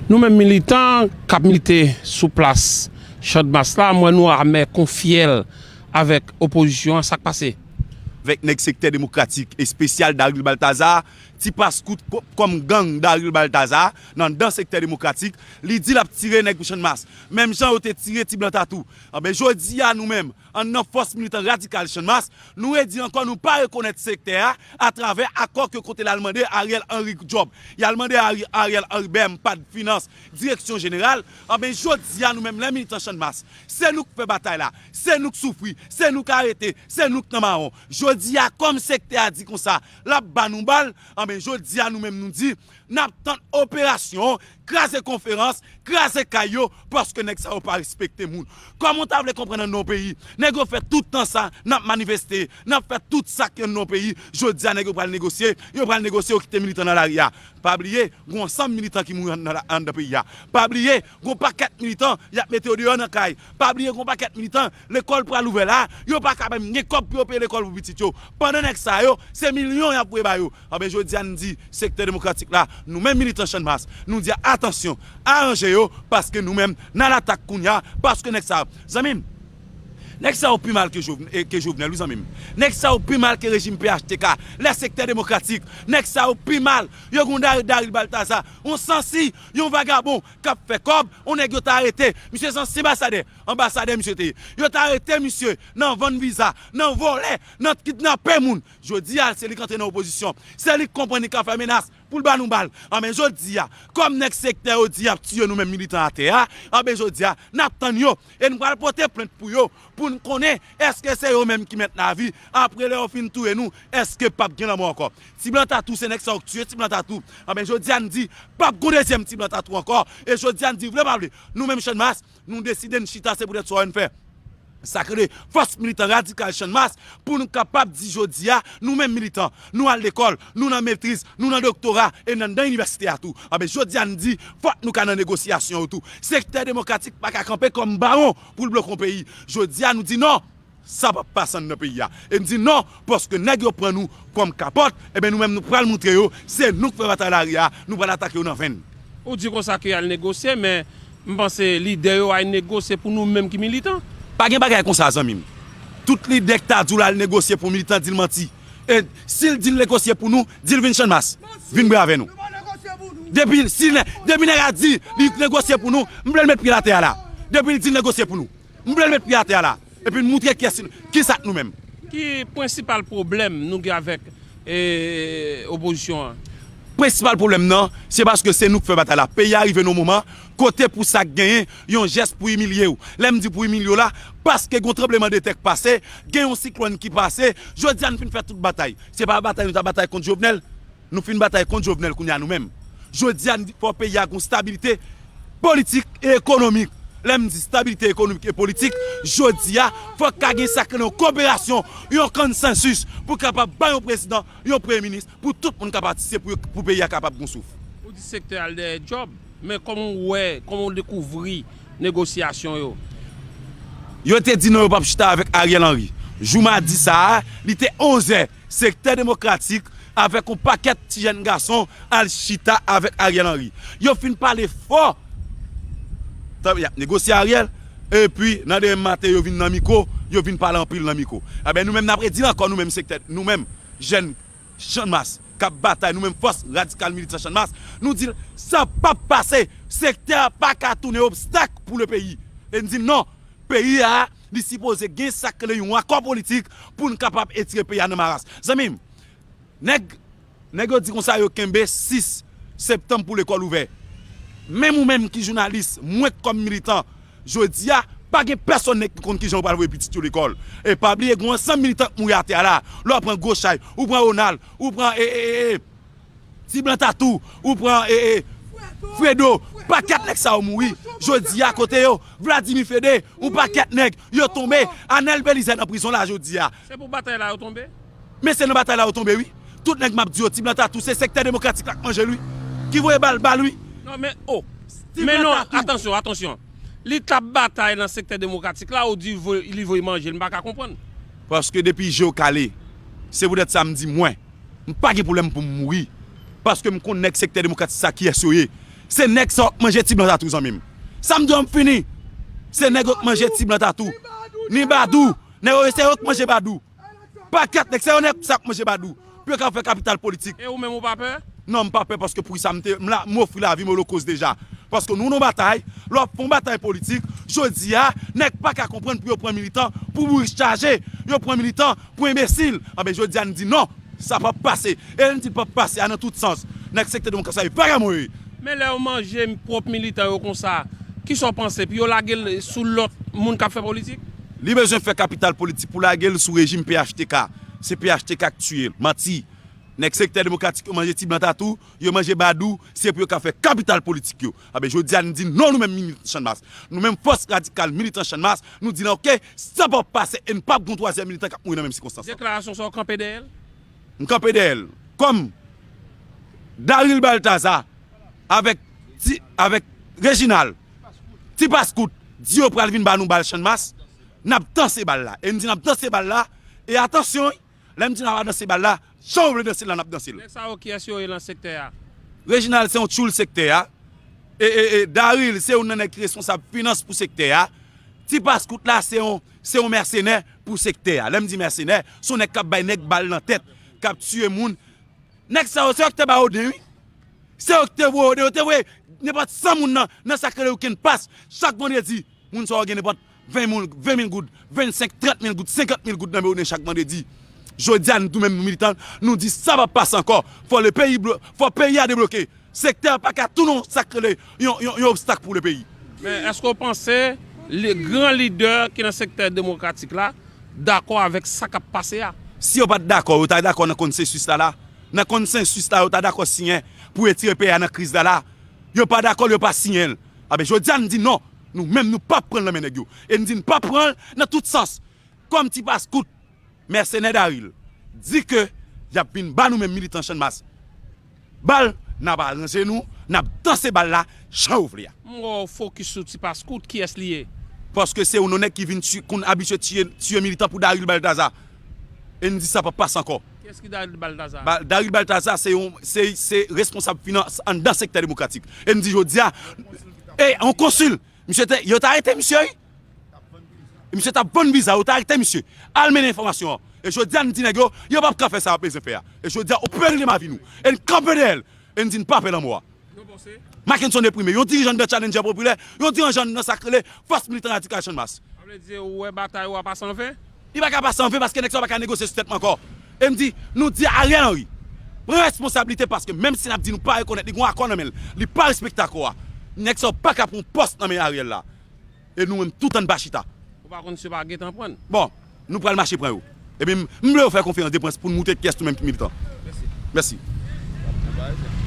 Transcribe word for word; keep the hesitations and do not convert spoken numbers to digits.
Nou menm militan k ap milite sou plas Channmas la, m wè nou amè kon fyèl avèk opozisyon an, sa k pase? Avèk nèg sektè demokratik, espesyal Daryl Balthazar, ti pas kout kò- kòm gang Daryl Balthazar, nan dan sektè demokratik, li di l ap tire nèg Channmas. Menm jan yo te tire Ti Blan Tatou. Anben, jodi a nou menm, anndan fòs militan radikal Channmas, nou redi ankò nou pa rekonèt sektè a atravè akò ke kote l al mande Ariel Henry djòb. Y al mande Ari- Ariel Henry B M, pad finans, direksyon jeneral. Anben, jodi a nou menm lè militan Channmas, se nou k fè batay la, se nou k soufri, se nou k arete, se nou k nan mawon. Jodi a, kòm sektè a di konsa, l ap ba nou bal, anben, jodi a nou menm nou di, n ap tann operasyon, kraze konferans, kraze kay yo, paske nèg sa yo pa respekte moun. Kòman w ta vle konprann anndan yon peyi, nèg yo fè tout tan sa, n ap manifeste, n ap fè tout sa ki anndan yon peyi, jodi a nèg yo pral negosye, yo pral negosye, yo kite militan nan lari a. Pa bliye, gen yon ansanm militan ki mouri anndan, anndan peyi a. Pa bliye, gen yon pakèt militan, y ap mete yo deyò nan kay. Pa bliye, gen yon pakèt militan, lekòl pral ouvè la, yo pa ka menm gen kòb pou yo peye lekòl pou pitit yo. Pandan nèg sa yo, se milyon y ap voye ba yo. Anben, jodi a n di, sektè demokratik la, nou menm militan Channmas, nou di atansyon, aranje yo, paske nou menm, n al atak kounye a, paske nèg sa, zanmi m, nèg sa yo pi mal ke Jovn- eh, ke Jovenel, wi zanmi m. Nèg sa yo pi mal ke rejim P H T K, lè sektè demokratik, nèg sa yo pi mal, yo gen yon Daryl Balthazar, yon sansi, yon vagabon, k ap fè kòb, yon nèg yo ta arete, misye se ansyen anbasadè, anbasadè misye te ye. Yo ta arete misye nan vann viza, nan vòlè, nan kidnape moun. Jodi a, se li k antre nan opozisyon. Se li k konprann li ka fè menas pou l ba nou bal. Anben jodi a, kòm nèg sektè yo di y ap tiye nou menm militan atè a, anben jodi a, n ap tann yo. E nou pral pote plent pou yo, pou n konnen èske se yo menm ki mèt lavi. Apre lè yo fin touye nou, èske p ap gen lanmò ankò? Ti Blan Tatou, se nèg sa yo k tiye Ti Blan Tatou. Anben jodi a, n di, p ap gen yon dezyèm Ti Blan Tatou ankò. E jodi a, n di, vle pa vle, nou menm Channmas, nou deside n chita, se poutèt sa yo n fè. Sa k rele fòs militan radikal Channmas, pou nou kapab di jodi a, nou menm militan, nou al lekòl, nou nan metriz, nou nan doktora, e n anndan inivèsite a tou. Anben, jodi a n di, fòk nou ka nan negosyasyon yo tou. Sektè demokratik pa ka kanpe kòm bawon pou l bloke yon peyi. Jodi a, nou di non, sa p ap pase anndan peyi a. E n di non, paske nèg yo pran nou kòm kapòt, enben nou menm nou pral moutre yo, se nou k fè batay lari a, nou pral atake yo nan venn. Ou di konsa ke y al negosye, men m panse lidè yo al negosye pou nou menm ki militan. Pa gen bagay konsa, zanmi m. Tout lidè k ta di w l al negosye pou militan, di l manti. E si l di l negosye pou nou, di l vin Channmas, vin bwè avè nou. Depi, si, depi nèg la di li negosye pou nou, m vle l met pye l atè a la. Depi l di l negosye pou nou, m vle l met pye l atè a la. Epi n moutre kiyès, kisa k nou menm. Ki prensipal pwoblèm nou gen avèk e, opozisyon an? Prensipal pwoblèm nan, se paske se nou k fè batay la. Peyi a rive nan yon moman kote pou sa k genyen, yon jès pou imilye w. Lè m di pou imilye w la, paske gen yon tranblemanntè k pase, gen yon siklòn ki pase, jodi a n fin fè tout batay. Se pa batay nou ta batay kont Jovenel? Nou fin batay kont Jovenel, kounye a nou menm. Jodi a, n di fò peyi a gen yon stabilite politik e ekonomik. Lè m di stabilite ekonomik e politik, jodi a, fòk ka gen sa k rele yon koperasyon, yon konsansis pou kapab bay yon prezidan, yon premye minis, pou tout moun ka patisipe pou, pou peyi a kapab gen souf. Ou di sektè al dèyè djòb, men kòman w wè, kòman w dekouvri negosyasyon yo? Yo te di non, yo p ap chita avèk Ariel Henry. Jou madi sa a, li te onz è, sektè demokratik avèk yon pakèt ti jèn gason al chita avèk Ariel Henry. Yo fin pale fò. Tan y ap negosye Ariel, epi nan demen maten yo vin nan mikwo, yo vin pale anpil nan mikwo. Enben nou menm n ap redi l ankò, nou menm sektè, nou menm jèn Channmas k ap batay, nou menm fòs radikal militan Channmas, nou di l sa p ap pase. Sektè a pa ka tounen obstak pou le peyi. E n di non, peyi a, li sipoze gen sa k rele yon akò politik pou n kapab etire peyi a nan maras. Zanmi m, nèg, nèg yo di konsa yo kenbe sis septanm pou lekòl ouvè. Menm ou menm ki jounalis, mwen kòm militan, jodi a, pa gen pèsonn nèg ki konn kijan yo pral voye pitit yo lekòl. E pa bliye, gen yon ansanm militan k mouri atè a la. Lè w pran Gochay, ou pran Ronald, ou pran e, e, e, e, Ti Blan Tatou, ou pran e, e, Fredo, pakèt nèg sa yo mouri. Jodi a, kote yo? Vladimir Fede, yon pakèt nèg, yo tonbe. Anèl Belizaire nan prizon la jodi a. Se pou batay la yo tonbe? Men se nan batay la yo tonbe, wi. Tout nèg m ap di yo, Ti Blan Tatou, se sektè demokratik la k manje l, wi. Ki voye bal ba l, wi. Non, men, oh. Men non, atansyon, atansyon. Li t ap batay nan sektè demokratik la, ou di voy- li voye manje l, m pa ka konprann. Paske depi je w kale, se poutèt sa m di mwen, m pa gen pwoblèm pou m mouri. Paske m konn nèg sektè demokratik sa kiyès yo ye. Se nèg sa yo k manje ti blan tatou, zanmi m. Sa m di w, m fini. Se nèg yo k manje ti blan tatou. Ni Badou. Nèg yo, se yo k manje Badou. Pakèt nèg, se yo nèg sa k manje Badou. Pou yo ka fè kapital politik. E ou menm ou pa pè? Non, m pa pè paske pou sa m te, m la, m ofri lavi m olokost deja. Paske nou nan batay, lè w ap fè yon batay politik, jodi a, nèg pa ka konprann pou yo pran militan pou bourik chaje, yo pran militan pou enbesil. Anben, jodi a, n di non, sa p ap pase. E n di l p ap pase a nan tout sans. Nèg sektè demokrat sa yo vagabon yo ye. Men lè yo manje pwòp militan yo konsa, kisa w panse? Pou yo lage l sou lòt moun k ap fè politik? Li bezwen fè kapital politik pou lage l sou rejim P H T K. Se P H T K k tiye l. Manti. Nèg sektè demokratik yo manje ti blan tatou, yo manje Badou, se pou yo ka fè kapital politik yo. Anben, jodi a, n di non, nou menm militan Channmas. Nou menm fòs radikal militan Channmas, nou di non, oke, sa p ap pase e n p ap gen yon twazyèm militan k ap mouri nan menm sikonstans lan. Deklarasyon sa w kanpe dèyè l? M kanpe dèyè l. Kòm Daril Baltazar avèk ti, avèk Reginald, Ti Paskout, di yo pral vin ba nou bal Channmas, n ap danse bal la. E n di n ap danse bal la, e atansyon, wi, lè m di n ap danse bal la, jan w vle danse l la, n ap danse l. Nèg sa yo, kiyès yo ye nan sektè a? Reginald se yon tchoul sektè a. E, e, e Daril se youn nan nèg ki responsab finans pou sektè a. Ti Paskout la se yon, se yon mèsenè pou sektè a. Lè m di mèsenè, se yon nèg k ap bay nèg bal nan tèt, k ap tiye moun. Nèg sa yo, se yo ki te ba Oden, wi. Se yo ki te voye Oden, yo te voye nenpòt san moun nan, nan sa k rele Weekend Pass. Chak vandredi, moun sa yo gen nenpòt ven mil, ven mil goud, vennsenk, trant mil goud, senkant mil goud nan men Oden chak vandredi. Jodi a, nou tou menm nou militan, nou di sa p ap pase ankò. Fò le peyi blo-, fò peyi a debloke. Sektè a pa ka tounen yon sa k rele yon, yon, yon obstak pou le peyi. Men èske w panse li, gran lidè ki nan sektè demokratik la dakò avèk sa k ap pase a? Si yo pa t dakò, yo ta dakò nan konsensis la la. Nan konsensis la, yo ta dakò siyen pou retire peyi a nan kriz la la. Yo pa dakò l, yo pa siyen l. Anben, jodi a, n di non. Nou menm, nou p ap pran l nan men nèg yo. E n di n p ap pran l nan tout sans. Kòm Ti Paskout, mèsenè Daril, di ke y ap vin ba nou menm militan Channmas bal, n ap aranje nou, n ap danse bal la jan yo vle a. M wè w fokis sou Ti Paskout, kiyès li ye? Paske se youn nan nèg ki vin ti-, konn abitye tiye, tiye militan pou Daril Baltazar. E n di sa p ap pase ankò. Kiyès ki Daril Baltazar? Ba-, Daril Baltazar se yon, se, se responsab finans anndan sektè demokratik. E n di jodi a, e, yon konsil, misye te, yo te arete misye, wi. Misye t ap vann viza, yo te arete misye. Al mennen enfòmasyon an. E jodi a, n di nèg yo, yo p ap ka fè sa y ap bezwen fè a. E jodi a, ou peri de ma vi nou. E n kanpe dèyè l. E n di n pa pè lanmò a. Mackenson Deprime, yon dirijan nan Challenger Popilè, yon dirijan nan sa k rele Fòs Militan Radikal Channmas. Sa vle di, ou wè batay ou a pase an ven? Li pa ka pase an ven paske nèg sa yo pa ka negosye sou tèt mwen ankò. E m di, nou di Ariel Henry, pran responsablite paske menm si n ap di nou pa rekonèt li, gen yon akò nan men l, li pa respekte akò a. Nèg sa yo pa ka pran pòs nan men Ariel la. E nou menm, toutan n pa chita. Ou pa konn si yo pa gentan pran l? Bon, nou pral mache pran yo. Epi m, m vle yo fè konferans de près pou n moutre kiyès nou menm ki militan. Mèsi. Mèsi.